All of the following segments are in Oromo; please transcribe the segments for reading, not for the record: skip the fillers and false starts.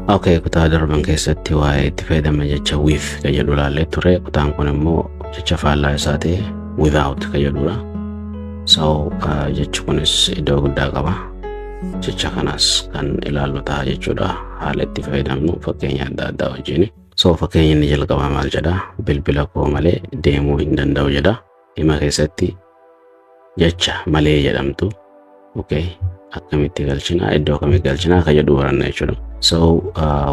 Okay, kutaa darban keessatti waa'ee itti fayyadama jecha "with" kan jedhu ilaallee ture. Kutaan kun immoo jecha faallaa isaa ta'e "without" kan jedhudha. So jechi kunis iddoo guddaa qaba. Jecha kanas kan ilaallu ta'a jechuudha. Haala itti fayyadamnu fakkeenya adda addaa wajjin. So fakkeenya inni jalqabaa maal jedha? "Bilbila koo malee deemuu hin danda'u" jedha. Hima keessatti jecha "malee" jedhamtu, okay, akkamitti galchinaa, iddoo kamitti galchinaa kan jedhu baranna jechuudha. So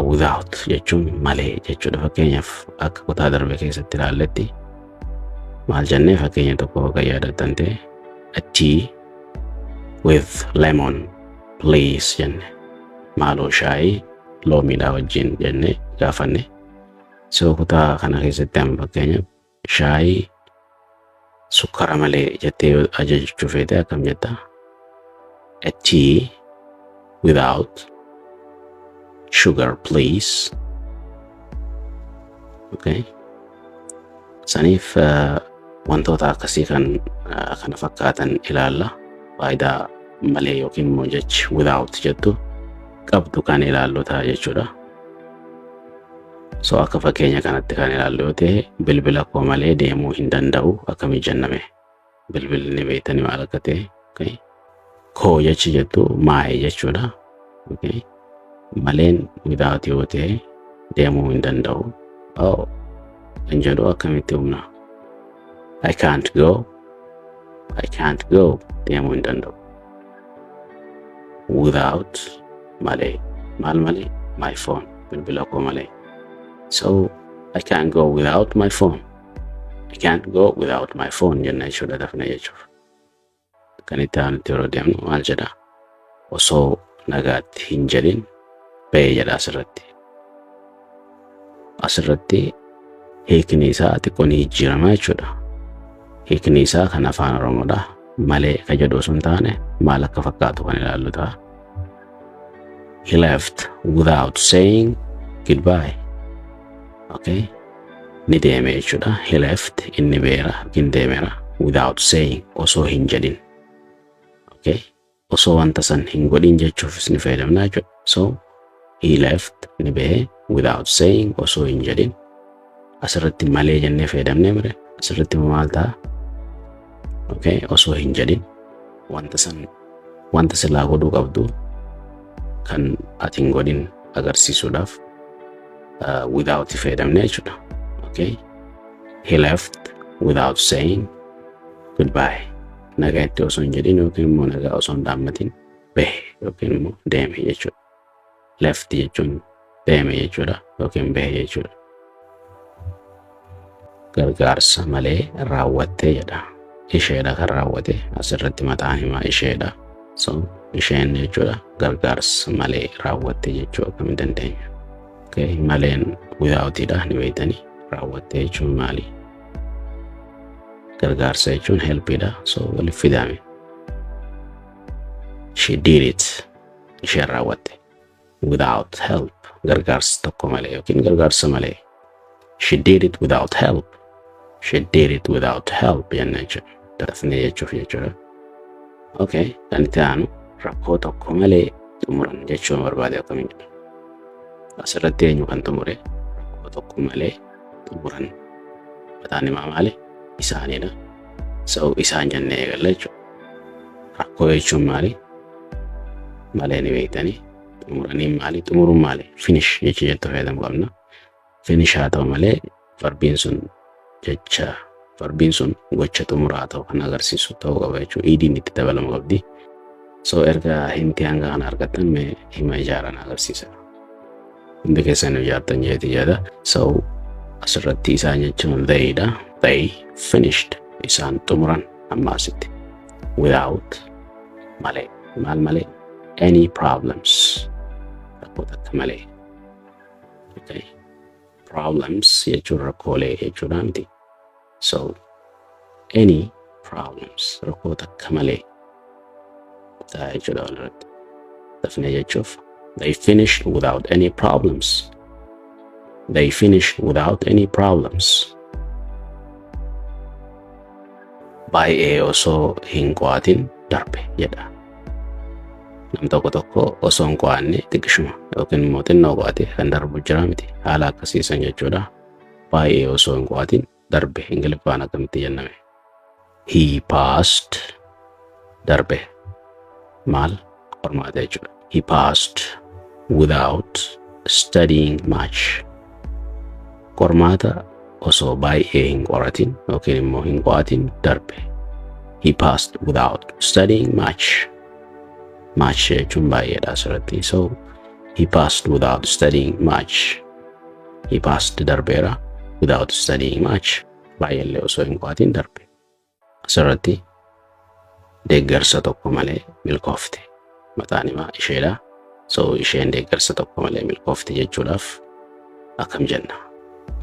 "without" jechuun "malee" jechuudha. Fakkeenyaaf, akka kutaa darbe keessatti ilaalletti maal jennee, fakkeenya tokko kan yaadattan ta'e, "A tea with lemon, please" jenne. "Maaloo shaayii loomiidhaa wajjin" jenne gaafanne. So kutaa kana keessatti amma fakkeenyaaf "shaayii sukkara malee" jettee yoo ajajachuu feete akkam jetta? "A tea without sugar, please." Okay. Saniif wantoota akkasii kan kana fakkaatan ilaalla. Faayidaa "malee" yookiin immoo jechi "without" jettu qabdu kan ilaallu ta'a jechuudha. So akka fakkeenya kanatti kan ilaallu yoo ta'e, "Bilbila koo malee deemuu hin danda'u" akkamii jenname? Bilbilli ni beektanii maal akka ta'e. Okay. "Koo" jechi jettu "my" jechuudha. Okay. "Maleen" "without" yoo ta'e, "deemuu hin danda'u." Oh, kan jedhu akkamitti humna? I can't go. I can't go, deemuu hin danda'u. "Without" malee. Maal malee? "My phone", bilbila koo malee. So I can't go without my phone. "I can't go without my phone" jenna jechuudha dafne jechuuf. Kan itti aanutti yeroo deemnu maal jedha? "Osoo nagaatti hin jedhin ba'e" jedha asirratti. Asirratti hiikni isaa xiqqoo ni jijjiirama jechuudha. Hiikni isaa kan afaan Oromoodha. "Malee" ka jedhu osoo hin taane maal akka fakkaatu kan ilaallu ta'a. He left without saying goodbye. Okay. Ni deeme jechuudha. "He left", inni beera yookiin deemeera, "without saying", osoo hin jedhin. Okay. Osoo wanta san hin godhin jechuufis ni fayyadamna jechuudha. So "he left", ni bahe, "without saying", osoo hin jedhin. Asirratti "malee" jennee fayyadamnee mire, asirratti maal ta'a? Okay. Osoo hin jedhin wanta san, wanta silaa godhuu qabdu kan ati hin godhin agarsiisuudhaaf "without" fayyadamne jechuudha. Okay. He left without saying goodbye. Nagaa itti osoo hin jedhin yookiin immoo nagaa osoo hin dhaammatin bahe yookiin immoo deeme jechuudha. "Left" jechuun deeme jechuudha yookiin bahe jechuudha. "Gargaarsa malee raawwattee" jedha. Isheedha kan raawwate, asirratti mataan himaa isheedha. So isheen jechuudha. "Gargaarsa malee raawwatte" jechuu akkamiin dandeenya? Okay, "maleen" "withoutidha", ni beektanii. "Raawwatte" jechuun maali? "Gargaarsa" jechuun "helpidha". So waliif fidame. She did it. Isheen raawwatte. "Without help". Gargaarsa tokko malee yookiin gargaarsa malee. She did it without help. "She did it without help" jenna jechuudha. Dafnee jechuuf jechuudha. Okay, kan itti aanu "rakkoo tokko malee xumuran" jechuun barbaade akkamiin jedha? Asirratti eenyu kan xumure? "Rakkoo tokko malee xumuran". Mataan himaa maali? Isaanidha. So "isaan" jennee eegalla jechuudha. "Rakkoo" jechuun maali? "Malee" ni beektanii. "Xumuranii" maali? "Xumuruun" maali? "Finish" jecha jettu fayyadamuu qabna. "Finish" haa ta'u malee verbiin sun, jecha verbiin sun gocha xumuraa ta'u kan agarsiisu ta'uu qaba jechuudha. Ediin itti dabalamuu qabdi. So erga hinti hanga kana argattan, mee hima ijaaran agarsiisa. Hundi keessan ijaartan jeeti jedha. So asirratti "isaan" jechuun "they" dha. They finished, isaan xumuran amma asitti. "Without", malee. Maal malee? "Any problems", rakkoo takka malee. Okay. "Problems" jechuun rakkoolee jechuudha miti? So "any problems", rakkoo takka malee ta'a jechuudha walirratti. Dafnee jechuuf, they finished without any problems. They finished without any problems. "Baay'ee osoo hin qo'atin darbe" jedha. Nam tokko tokko osoo hin qo'anne xiqqishuma yookiin immoo xinnoo qo'ate kan darbu jira miti? Haala akkasiisan jechuudha. Baay'ee osoo hin qo'atin darbe Ingiliffaan akkamitti jenname? He passed, darbe. Maal? Qormaata jechuudha. He passed without studying much. Qormaata osoo baay'ee hin qoratin yookiin immoo hin qo'atin darbe. He passed without studying much. Much jechuun baay'eedha asirratti. So he passed without studying much. He passed, darbeera, without studying much, baay'eellee osoo hin qo'atin darbe. Asirratti deeggarsa tokko malee milkoofte. Mataan himaa isheedha. So isheen deeggarsa tokko malee milkoofte jechuudhaaf akkam jenna?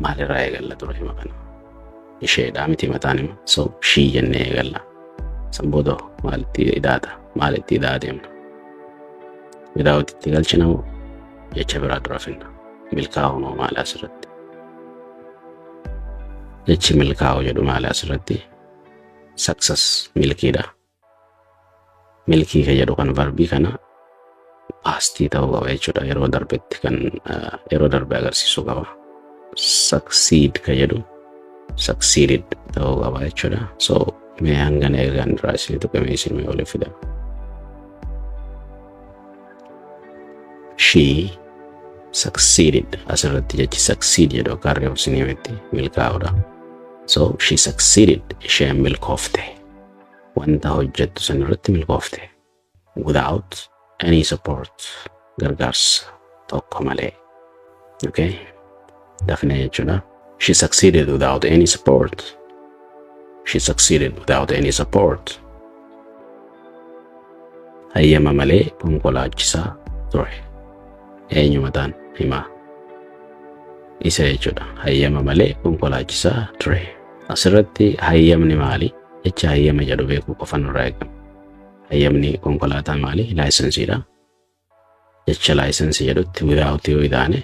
Maalirraa eegalla dura hima kana? Isheedha miti mataan hima? So she jennee eegalla. San booda maalitti idaata? Maalitti idaa deemna? Without itti galchina moo jecha biraa dura finna? Milkaa'uu moo maali asirratti? Jechi milkaa'uu jedhu maali asirratti? Success, milkiidha. Milkii ka jedhu kan verbii kana pastii ta'uu qaba jechuudha. Yeroo darbetti kan yeroo darbe agarsiisuu qaba. Succeed ka jedhu succeeded ta'uu qaba jechuudha. So mee hangana eegaan irraa isin tuqamee isin mee oliif fida. She succeeded. Asirratti jechi succeed jedhu akka harree isinii himetti milkaa'uudha. So she succeeded, isheen milkoofte. Wanta hojjettu san irratti milkoofte. Without any support, gargaarsa tokko malee. Okay? Dafnee jechuudha. She succeeded without any support. She succeeded without any support. Hayyama malee konkolaachisaa ture. Eenyu mataan himaa? Isa jechuudha. Hayyama malee konkolaachisaa ture. Asirratti hayyamni maali? Jecha hayyama jedhu beekuu qofa nurraa eegama. Hayyamni konkolaataa maali? Licenseiidha. Jecha license jedhutti without yoo idaane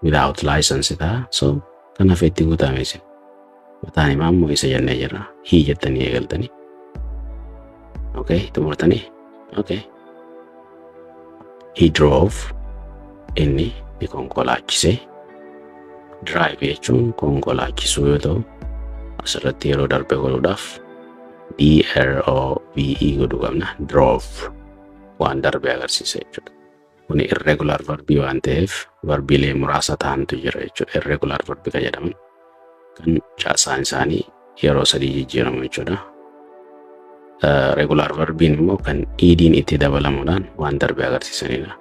without license ta'a. So kanaaf itti guutame isin. Mataan himaa immoo isa jennee jirra. He jettanii eegaltanii. Okay, xumurtanii. Okay. He drove, inni ni konkolaachise. Drive jechuun konkolaachisuu yoo ta'u, asirratti yeroo darbe godhuudhaaf drove godhuu qabna. Drove waan darbe agarsiisa jechuudha. Kuni irregular verbii waan ta'eef verbiilee muraasa ta'antu jira jechuudha. Irregular verbii kan jedhaman kan caasaan isaanii yeroo sadii jijjiiramu jechuudha. Regular verbiin immoo kan ediin itti dabalamuudhaan waan darbe agarsiisanidha.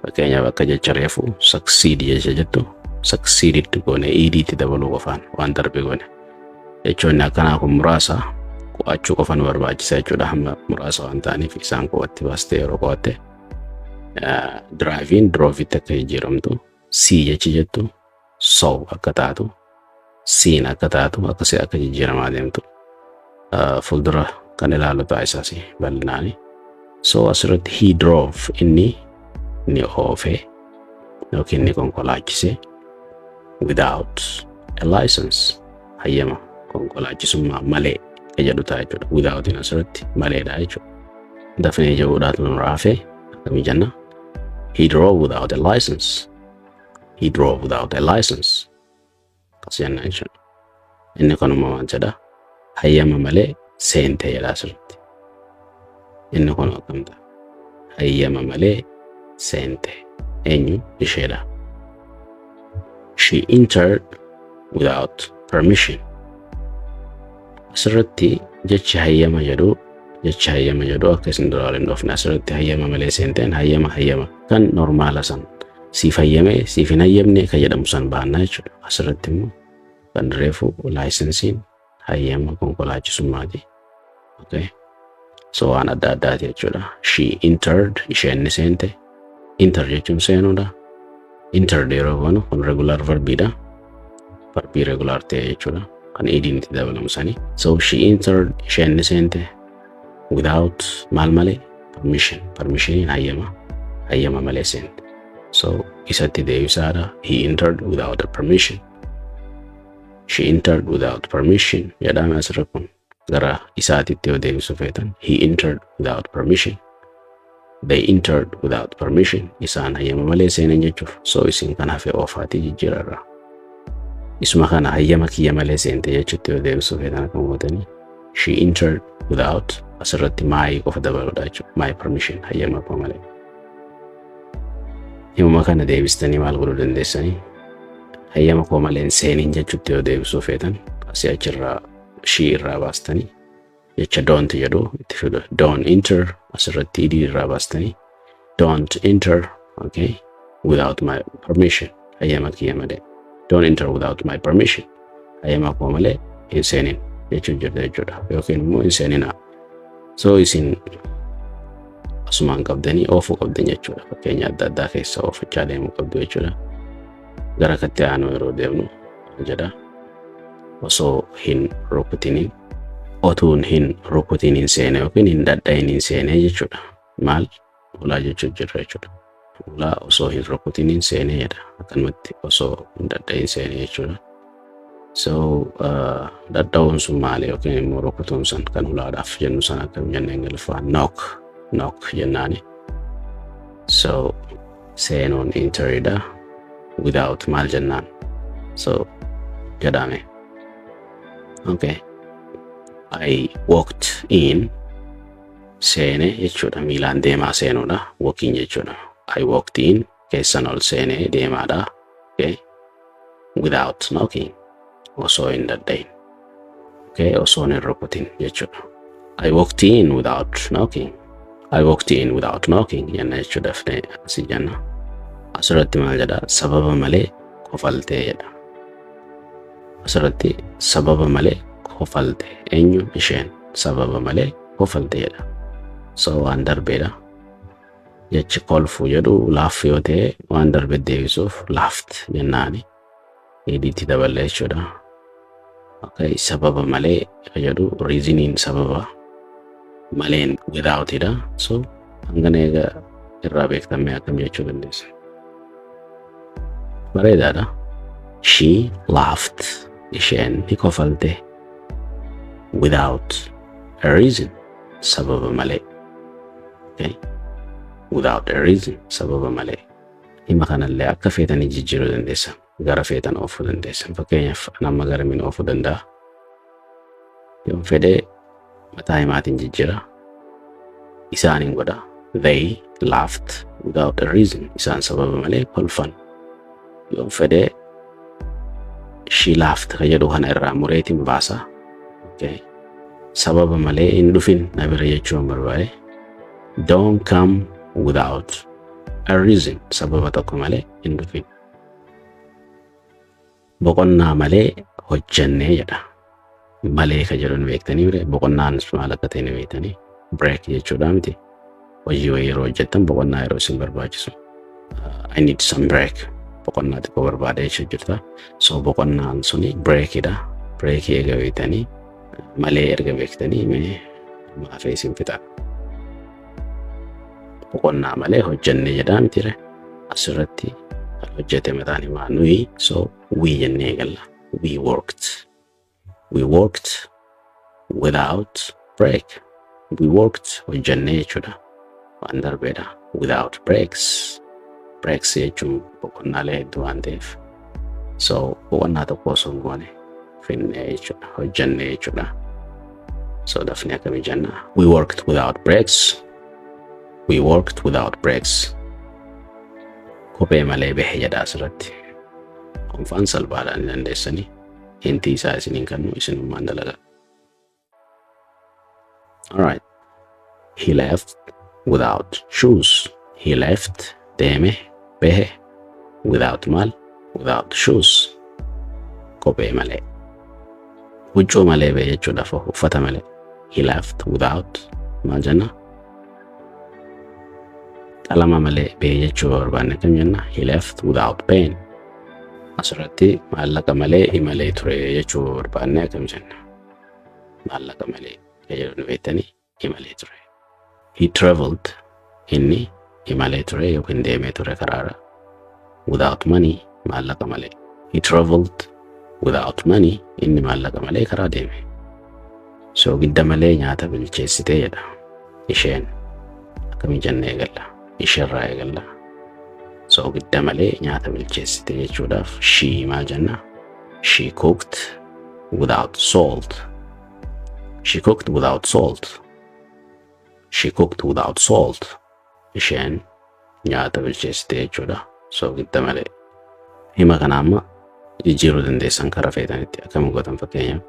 Fakkeenyaaf akka jecha reefu succeed jecha jettu succeeded goone ed itti dabaluu qofaan waan darbe goone. Jechoonni akkanaa kun muraasa, qo'achuu qofa nu barbaachisa jechuudha. Hamma muraasa waan ta'aniif isaan qo'atti baastee yeroo qo'atte driveiin droveitti akka jijjiiramtu, see jechi jettu saw akka taatu, seen akka taatu, akkasii akka jijjiiramaa deemtu fuuldura kan ilaalu ta'a isaas bal'inaani. So asirratti he drove, inni ni oofe yookiin ni konkolaachise, without a license, hayyama konkolaachisummaa malee ka jedhu ta'a jechuudha. Without asirratti maleedha jechuudha. Dafnee jedhuudhaatu nu raafe akkamii jenna? He drove without a license. He drove without a license. Akkas jenna jechuudha. Inni kanuma maal jedha? Hayyama malee seente jedha asirratti. Inni kun akkam ta'a? Hayyama malee seente. Eenyu? Isheedha. She entered without permission. Asirratti jechi hayyama jedhu akka isin dura waliin dhofne, asirratti hayyama malee seenteen hayyama kan normaala san siif hayyame siif hin hayyamne kan jedhamu san baannaa jechuudha. Asirratti immoo kan reefu licenseiin hayyama konkolaachisummaati. Okay. So waan adda addaati jechuudha. She entered, isheen ni seente. Enter jechuun seenuudha. Entered yeroo goonu kun regular verbiidha. Verbii regular ta'e jechuudha. Kan ediin itti dabalamu sanii. So she entered, isheen ni seente, without, maal malee? Permission. Permissioniin hayyama. Hayyama malee seente. So isatti deebisaadha. He entered without a permission. She entered without permission jedhame asirra. Kun gara isaatitti yoo deebisu feetan, he entered without permission. They entered without permission. Isaan hayyama malee seenan jechuuf. So isin kan hafe oofaatii jijjiirarra. Isuma kana hayyama kiyya malee seente jechutti yoo deebisuu feetan akkam gootanii? She entered without, asirratti my qofa dabaluudha jechuudha. My permission, hayyama koo malee. Himuma kana deebistanii maal godhuu dandeessanii? Hayyama koo malee hin seeniin jechutti yoo deebisuu feetan, asii achirraa she irraa baastanii jecha don't jedhu itti fidu. Don't enter, asirratti ed irraa baastanii don't enter, okay, without my permission, hayyama kiyya malee. Don't enter without my permission. Hayyama koo malee hin seenin jechuun jirta jechuudha. Yookiin immoo hin seeninaa. So isin asumaan qabdanii oofuu qabdan jechuudha. Fakkeenya adda addaa keessa oofachaa deemuu qabdu jechuudha. Gara katti aanu yeroo deemnu jedha. Osoo hin rukutiniin, otuun hin rukutiniin seene yookiin hin dhadha'iniin seene jechuudha. Maal ulaa jechuu jirra jechuudha. Ulaa osoo hin rukutiniin seene jedha. Akkanumatti osoo hin dhadha'in seene jechuudha. So dhadha'uun sun maali, yookiin immoo rukutuun sun kan ulaadhaaf jennu sana akkam jennee Ingiliffaan? Knock, knock jennaani. So seenuun enteridha. Without maal jennaan? So jedhame. Okay. I walked in, seene jechuudha. Miilaan deemaa seenuudha. Walking jechuudha. I walked in, keessan ol seenee deemaadha. Okay. Without knocking, osoo hin dhadhayin. Okay. Osoo hin rukutin jechuudha. I walked in without knocking. I walked in without knocking jenna jechuudha. Dafnee asii jenna. Asirratti maal jedha? Sababa malee kofaltee jedha. Asirratti sababa malee kofalte, eenyu? Isheen sababa malee kofalte jedha. So waan darbeedha. Jechi kolfuu jedhu laugh yoo ta'e, waan darbe deebisuuf laughed jennaani. Ed itti daballee jechuudha. Okay, sababa malee jedhu, reasoniin sababa, maleen withoutidha. So hangana eega irraa beektamee akkam jechuu dandeessa? Bareedaadha. She laughed. Isheen ni kofalte. Without a reason. Sababa malee. Okay. Without a reason. Sababa malee. Hima kanallee akka feetanii jijjiiruu dandeessan. Gara feetan oofuu dandeessan. Fakkeenyaaf nama garamiin oofuu danda'a? Yoon fedhee mataa himaatiin jijjiira. Isaaniin godha. They laughed without a reason. Isaan sababa malee kolfan. Yoon fedhee she laughed ka jedhu kana irraa mureetiin baasa. Okay. Sababa malee hin dhufin na bira jechuun barbaade. Don't come without a reason. Sababa tokko malee hin dhufin. Boqonnaa malee hojjannee jedha. Malee ka jedhu ni beektanii bire? Boqonnaan maal akka ta'e ni beektanii? Break jechuudha miti? Hojii wayii yeroo hojjettan boqonnaa yeroo isin barbaachisu. I need some break. Boqonnaa xiqqoo barbaada jechuu jirta. So boqonnaan suni breakidha. Breakii eega beektanii, malee erga beektanii, mee maafee isin fixa. Boqonnaa malee hojjannee jedhaa mitire? Asirratti kan hojjete mataan himaa nuyi, so we jennee eegalla. We worked. We worked without break. We worked, hojjannee jechuudha. Waan darbeedha. Without breaks. Breaks jechuun boqonnaalee hedduu waan ta'eef. So boqonnaa tokko osoo hin goone finnee jechuudha. Hojjannee jechuudha. So dafnee akkamii jenna? We worked without breaks. We worked without breaks. Kophee malee bahe jedha asirratti. Konfaan salphaadhaan ni dandeessanii. Hintii isaa isiniin kennu, isinummaan dalagaa. Alright. He left without shoes. He left, deeme, bahe, without maal? Without shoes. Kophee malee. Huccuu malee bahe jechuudhaaf, uffata malee. He left without maal jenna? Qalama malee bahe jechuu barbaanne kam jenna? He left without pen. Asirratti maallaqa malee imalee ture jechuu barbaanne akkam jenna? Maallaqa malee kan jedhu ni beektanii, imalee ture. He traveled, inni imalee ture yookiin deemee ture karaarra. Without money, maallaqa malee. He traveled without money, inni maallaqa malee karaa deeme. Soogidda malee nyaata bilcheessitee jedha isheen. Akkamii jennee eegalla? Isheerraa eegalla. Soogidda malee nyaata bilcheessite jechuudhaaf she maal jenna? She cooked without salt. She cooked without salt. She cooked without salt. Isheen nyaata bilcheessite jechuudha. Soogidda malee. Hima kana amma jijjiiruu dandeessan karaa feetanitti akkam gootan? Fakkeenyaaf,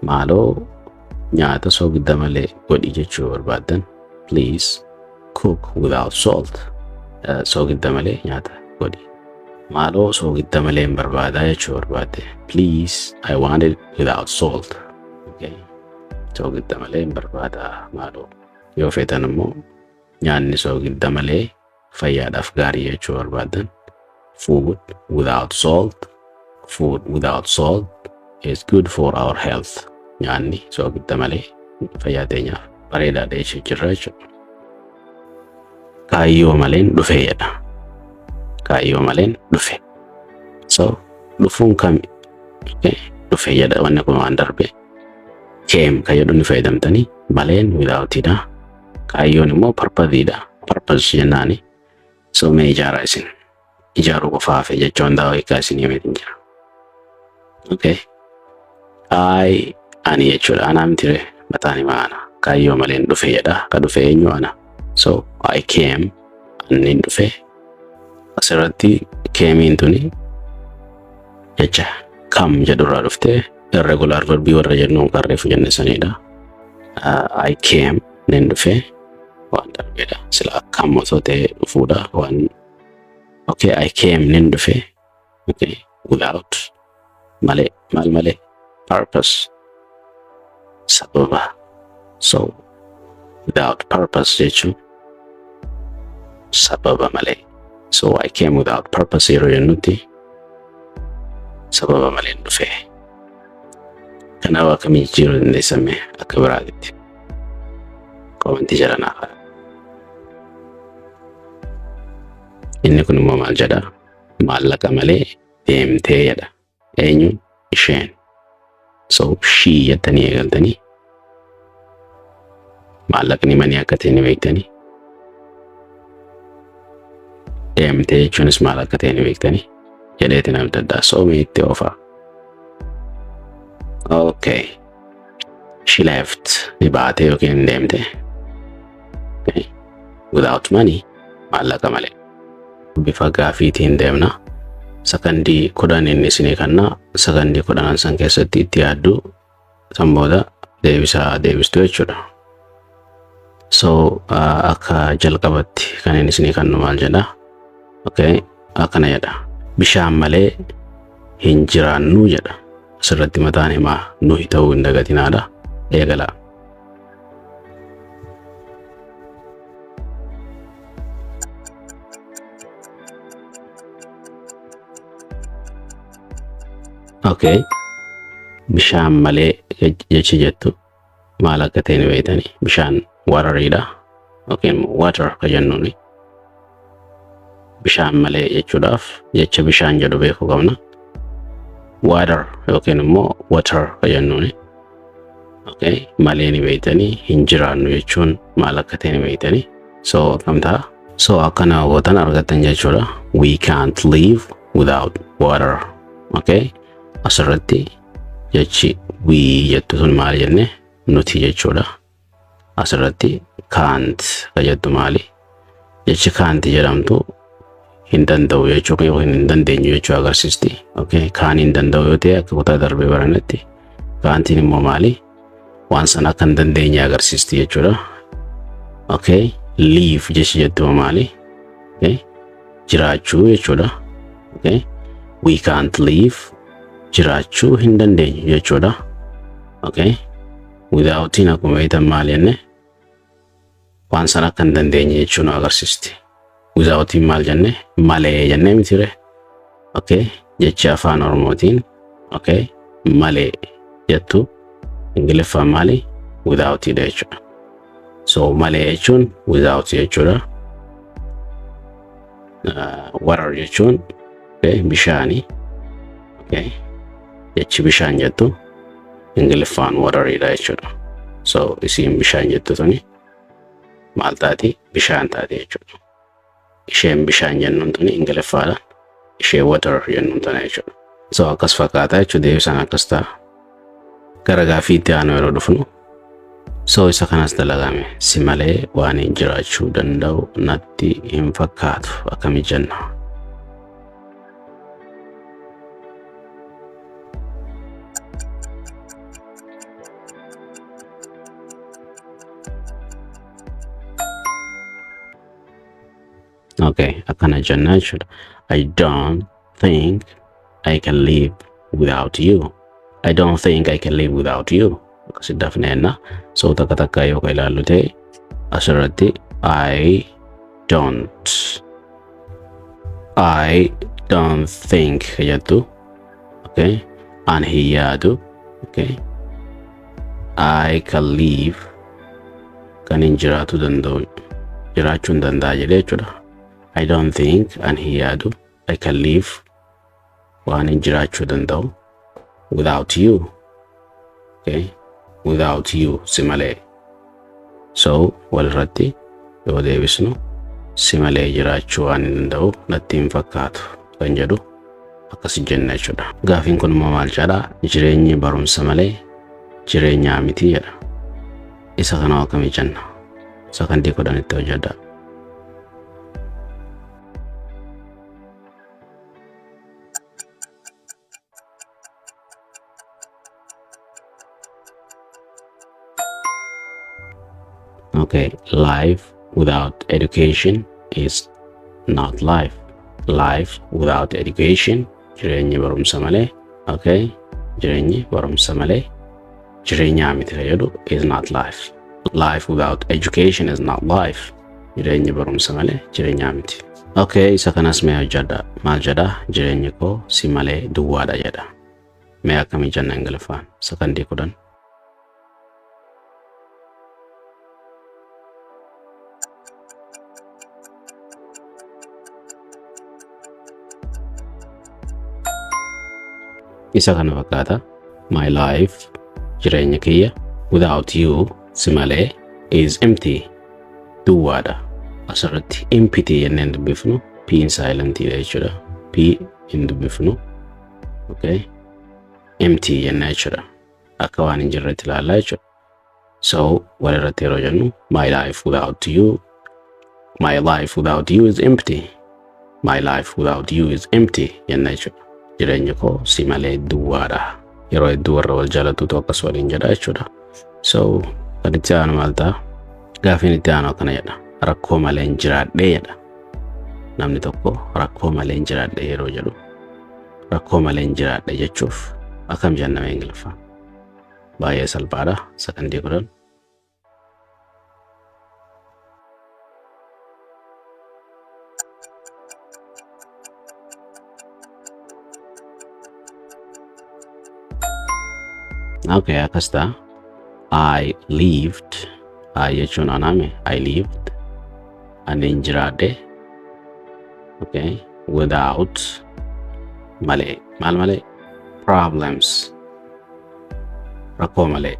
maaloo nyaata soogidda malee godhi jechuu barbaaddan, please cook without salt. Soogidda malee nyaata godhi. Maaloo soogidda malee hin barbaadaa jechuu barbaadde, please, I want it without salt. Okay. Soogidda malee hin barbaadaa maaloo. Yoo feetan immoo nyaanni soogidda malee fayyaadhaaf gaarii jechuu barbaaddan, food without salt, food without salt is good for our health. Nyaanni soogidda malee fayyaa teenyaaf bareedaadha jechuu jirra jechuudha. Kaayyoo maleen dhufe jedha. Kaayyoo maleen dhufe. So dhufuun kami? Okay. Dhufe jedha, wanni kun waan darbe. Came kan jedhu ni fayyadamtanii, maleen withoutidha. Kaayyoon immoo purposeidha. Purpose jennaani. So mee ijaaraa isin. Ijaaruu qofa hafe jecha hundaa hiikaa isin himeetiin jira. Okay. I, ani jechuudha. Anaa mitire, mataan himaa ana. Kaayyoo maleen dhufe jedha. Ka dhufe eenyu? Ana. So I came, ani dhufe. Asirratti cameiin tuni jecha come jedhurraa dhufte, irregular verbii warra jennuun kan reefu jenne sanidha. I came, nin dhufe, waan darbedha. Sila akkam osoo ta'e dhufuudha waan. Okay, I came, nin dhufe. Okay, without, malee, maal malee? Purpose, sababa. So without purpose jechuun sababa malee. So I came without purpose yeroo jennutti sababa malee dhufe. Kanaaf akkamii jijjiiruu dandeessame akka biraatitti? Commentii jala naa kaa'aa. Inni kun immoo maal jedha? Maallaqa malee deemtee jedha. Eenyu? Isheen. So she jettanii eegaltanii, maallaqni money akka ta'e ni beektanii. Deemtee jechuunis maal akka ta'e ni beektanii jedheeti namni adda addaa mee itti oofaa. Okay. She left, ni baate yookiin ni deemte. Okay. Without money, maallaqa malee. Bifa gaafiitiin deemna. Sakandii 10 inni isinii kenna. Sakandii 10n san keessatti itti yaaddu, san booda deebisaa deebistu jechuudha. So akka jalqabatti kan inni isinii kennu maal jedha? Okay, akkana jedha. Bishaan malee hin jiraannu jedha. Asirratti mataan himaa nuyi ta'uu hin dagatinaadha. Eegalaa. Okay. Bishaan malee jechi jettu maal akka ta'e ni beektanii. Bishaan wateriidha. Yookiin water ka jennuuni. Bishaan malee jechuudhaaf jecha bishaan jedhu beekuu qabna. Water yookiin immoo water ka jennuuni. Okay. Malee ni beektanii, hin jiraannu jechuun maal akka ta'e ni beektanii. So akkam ta'a? So akkana gootan argattan jechuudha. We can't live without water. Okay. Asirratti jechi we jettu sun maali jenne? Nuti jechuudha. Asirratti can't ka jettu maali? Jechi can't jedhamtu hin danda'u jechuu yookiin hin dandeenyu jechuu agarsiisti. Okay. Can hin danda'u yoo ta'e, akka kutaa darbee barannetti, can'tiin immoo maali? Waan sana akka hin dandeenye agarsiisti jechuudha. Okay. Live jechi jettu maali? Okay. Jiraachuu jechuudha. Okay. We can't live, jiraachuu hin dandeenyu jechuudha. Okay. Withoutiin akkuma beektan maal jenne? Waan sana akka hin dandeenye jechuu nu agarsiisti. Withoutiin maal jenne? Malee jennee mitire. Okay. Jechi afaan Oromootiin, okay, malee jettu Ingiliffaan maali? Withoutidha jechuudha. So malee jechuun without jechuudha. Water jechuun, okay, bishaani. Okay. Jechi bishaan jettu Ingiliffaan wateridha jechuudha. So isiin bishaan jettu tuni Maal taati? Bishaan taati jechuudha. Isheen bishaan jennuun tuni Ingiliffaadhaan ishee water jennuun tana jechuudha. So akkas fakkaata jechuudha, deebisaan akkas ta'a. Gara gaaffii itti aanu yeroo dhufnu, so isa kanas dalagame, si malee waan hin jiraachuu danda'u natti hin fakkaatu akkami jenna? Okay, akkana jenna jechuudha. I don't think I can live without you. I don't think I can live without you. Akkasitti dafne jenna. So takka takka yoo ka ilaallu ta'e, asirratti I don't think jettu. Okay, an hin yaadu. Okay, I can live, kan hin jiraatu danda'u, jiraachuu hin danda'a jedhee jechuudha. I don't think, an hin yaadu, I can live, waan hin jiraachuu danda'u, without you. Okay, without you, si malee. So walirratti yoo deebisnu, si malee jiraachuu waan hin danda'u natti hin fakkaatu kan jedhu akkas jenna jechuudha. Gaafiin kun immoo maal jedha? Jireenyi barumsa malee jireenyaa miti jedha. Isa kana akkamii jenna? Sakandii 10tti hojjedha. Okay, life without education is not life. Life without education, jireenyi barumsa malee, okay, jireenyi barumsa malee jireenyaa miti kan jedhu, is not life. Life without education is not life. Jireenyi barumsa malee jireenyaa miti. Okay, isa kanas mee hojjedha. Maal jedha? Jireenyi koo si malee duwwaadha jedha. Mee akkamii jenna Ingiliffaan? Sakandii 10. Isa kana fakkaata. My life, jireenya kiyya, without you, si malee, is empty, duwwaadha. Asirratti empty jenneen dubbifnu, p silentiidha jechuudha. P hin dubbifnu. Okay. Empty jenna jechuudha. Akka waan hin jirretti ilaallaa jechuudha. So walirratti yeroo jennu, my life without you is empty. My life without you is empty jenna jechuudha. Jireenya koo si malee duwwaadha. Yeroo hedduu warra wal jaalatutu akkas waliin jedha jechuudha. So kan itti aanu maal ta'a? Gaafiin itti aanu akkana jedha. Rakkoo malee hin jiraadhee jedha. Namni tokko rakkoo malee hin jiraadhee yeroo jedhu, rakkoo malee hin jiraadhe jechuuf akkam jenname Ingiliffaan? Baay'ee salphaadha. Sakandii 10. Okay, akkas ta'a. I lived, I jechuun anaame, I lived, ani hin jiraadhe, okay, without, malee, maal malee? Problems, rakkoo malee.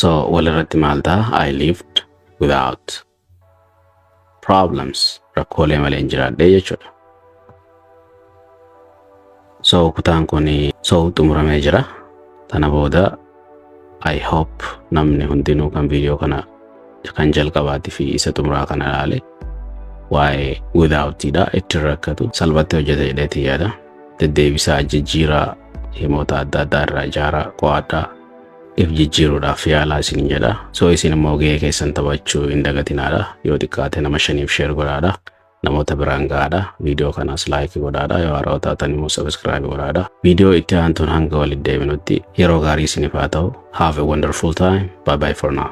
So walirratti maal ta'a? I lived without problems, rakkoolee malee hin jiraadhe jechuudha. So kutaan kun so xumuramee jira. Tana booda I hope namni hundinuu kan viidiyoo kana kan jalqabaatii fi isa xumuraa kana ilaale waa'ee withoutidha itti rakkatu salphatti hojjeta jedheetii yaada. Deddeebisaa, jijjiiraa, himoota adda addaa irraa ijaaraa, qo'adhaa, if jijjiiruudhaaf yaalaa isin jedha. So isin immoo gahee keessan taphachuu hin dagatinaadha. Yoo xiqqaate nama shaniif share godhaadha. Namoota biraan gahaadha. Viidiyoo kanaas like godhaadha. Yoo haarawaa taatan immoo subscribe godhaadha. Viidiyoo itti aantuun hanga walitti deebinutti yeroo gaarii isiniif haa ta'u. Have a wonderful time. Bye bye for now.